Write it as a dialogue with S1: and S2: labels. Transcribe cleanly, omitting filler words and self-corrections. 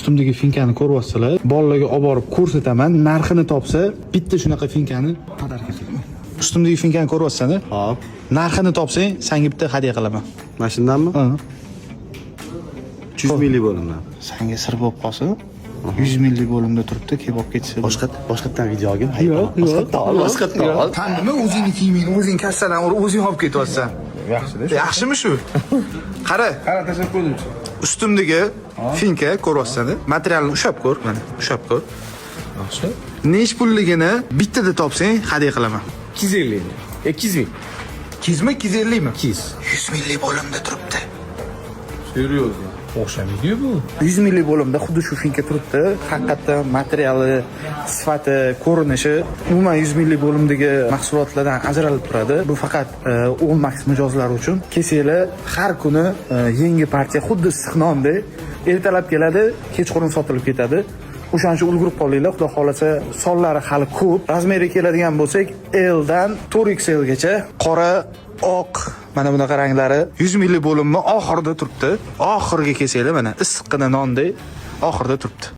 S1: Ustimdagi финка ni ko'ryapsizlar. Bolalarga olib borib ko'rsataman. Narxini topsa, bitta shunaqa финка ni подарка qilaman. Ustimdagi финка ni ko'ryapsan?
S2: Hop.
S1: Narxini topsang, senga bitta hadya qilaman.
S2: Mana shundanmi?
S1: Ha.
S2: 300 minglik bo'limdan.
S1: Sanga sir bo'lib qolsin. 100 minglik bo'limda turibdi, kelib olib ketsa.
S2: Boshqatdan video olgin.
S1: Yo'q, yo'q.
S2: Boshqatdan ol, boshqatdan ol.
S1: Tan nima, o'zingni kiyimingni o'zing kassadan urib, o'zing olib ketyapsan?
S3: Yaxshida.
S1: Yaxshimi shu? Qara,
S3: Qara, tashlab qo'ydim.
S1: Ustimdagi финка, ko'ryapsan, materialini ushlab ko'r, mana, ushlab ko'r.
S3: Yaxshi.
S1: Nech pulligini bittada topsang, hadya qilaman.
S3: 250. 200 ming.
S1: 200 mi, 250 mi?
S3: 200.
S1: 100 minglik bo'limda turibdi.
S3: Серьезно? O'xshamaydi bu.
S1: 100 minglik bo'limda xuddi shu финка turibdi. Haqiqatdan materiali, sifati, ko'rinishi umuman 100 minglik bo'limdagi mahsulotlardan ajralib turadi. Bu faqat 10 Max mijozlari uchun. Kelsanglar, har kuni yangi partiya, xuddi issiq nondek, ertalab keladi, kechqurun sotilib ketadi. O'shaning uchun ulgurib qolinglar. Xudo xohlasa, sonlari hali ko'p. Размер iga keladigan bo'lsak, L dan 4XL gacha, qora, oq, mana bunaqa ranglari. 100 minglik bo'limni oxirida turibdi. Oxiriga kelsanglar, mana, issiqqina nondek oxirida turibdi.